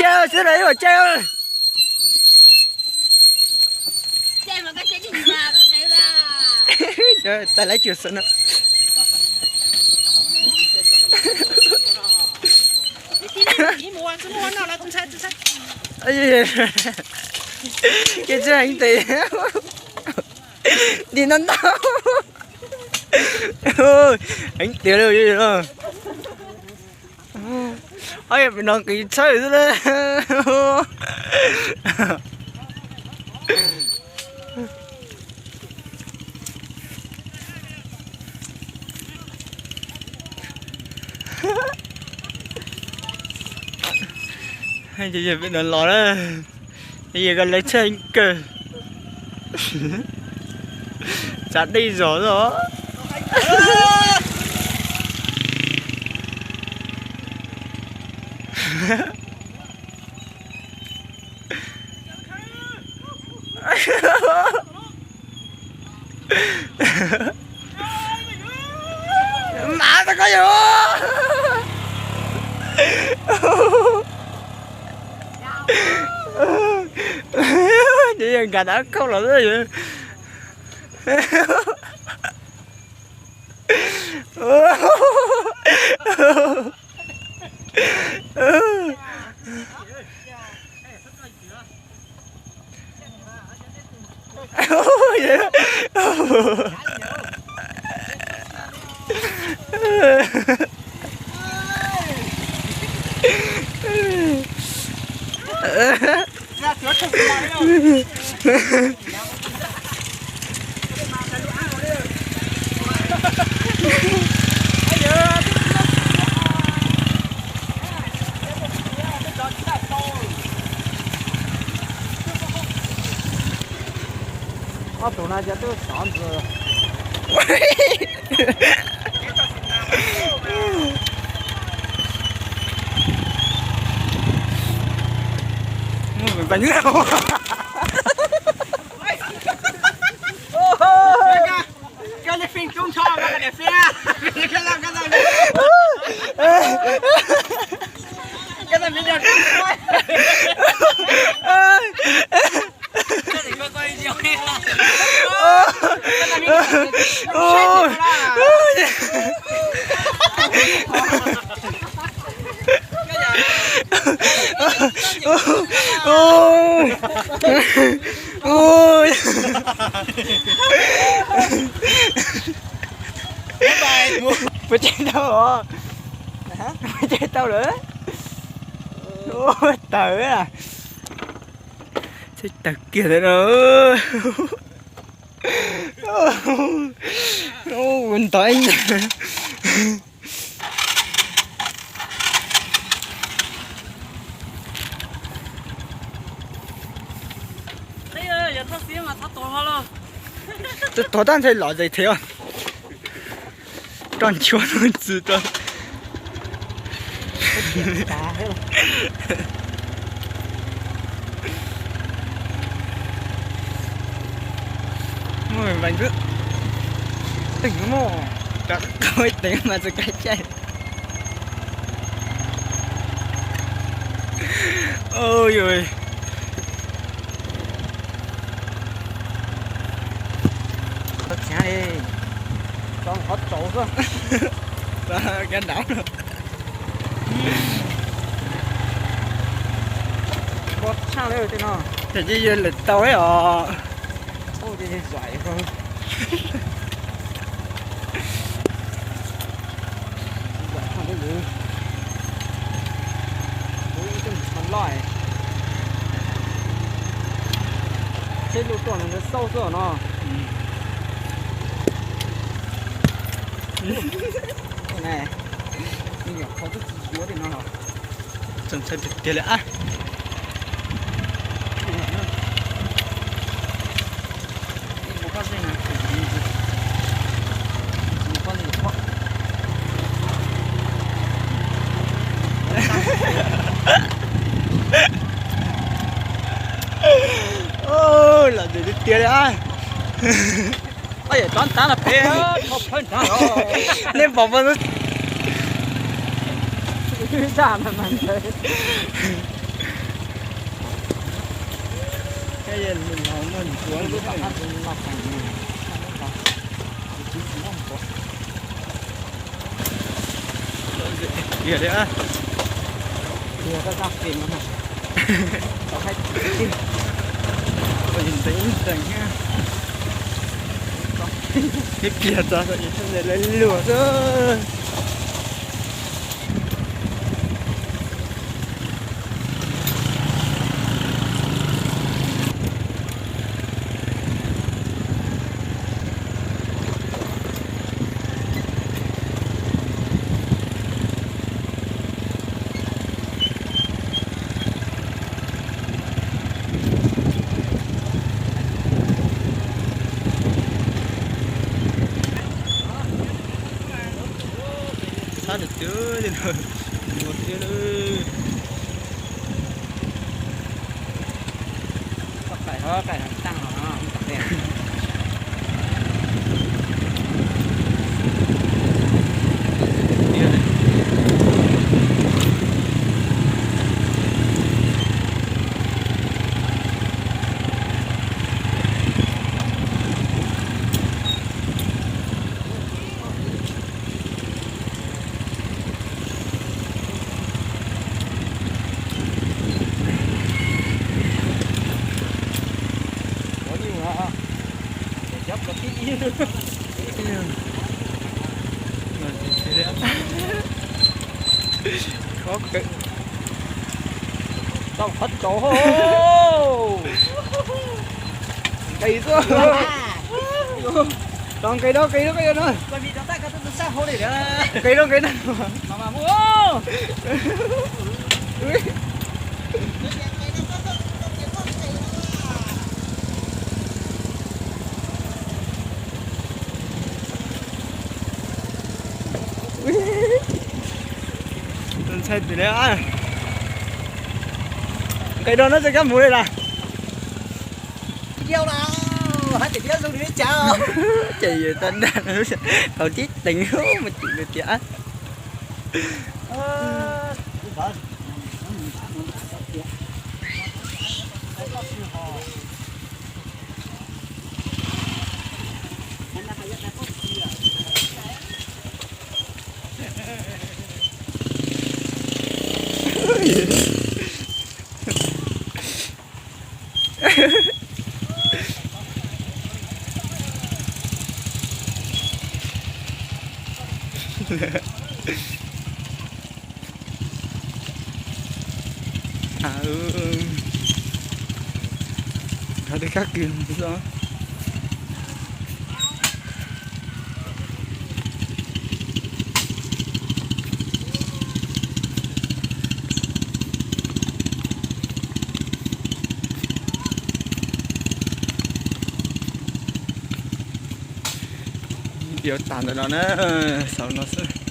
Xwb na ib ua caij. Tag lawv tsuas xwb no. Ces tsis heev tes. Dim no ntau. Heev tiag li. Ob yam pem no nqis tshawj xwb na. Pem no los na, yog koj lawv tshaj kawg. Tsav dej zog xwb os. Mas tau koj yog. Ces yog nkag dab khaub los xwb. Ob tug no cov twb sov ntxwv. Puas caij tau os? Puas caij tau lawm? Tawg, tawg kiag no. Ntov ib ntag. Twb tuag tag ntshe los zes thiab. Roj nchuav no txwv tau. Muaj vees xwb. Teem muaj, rov qab teem mas txawm kav caij. Ua yog txog qhov tsaus xwb. Kav nrad. Npog tshaj li tej no. Ces yog lawm tau os. Loj, seb lub tuaj no xauj xwb no. Nyuam qhuav twb tsis yuav li no. Txaus ntshai tiag tiag li a. Los tiag tiag li a. Nej pom, pom, zaj mas mas ntawd. Tiag li. Ib pliag txog lawm luag xwb. Sab tus twg li no, ua thiab lawm. Tau qhov tsaus. Nqis xwb. Los nqis rau, nqis rau koj yog no. Nqis rau, nqis rau. Ntshai tiag li. Nqis rau no ces koj mus li lawm. Ces yog tag dag, tau tib teev mas chim tiag. Rov tej kab kws xwb. Video tas ntawm no na, xaus no xwb.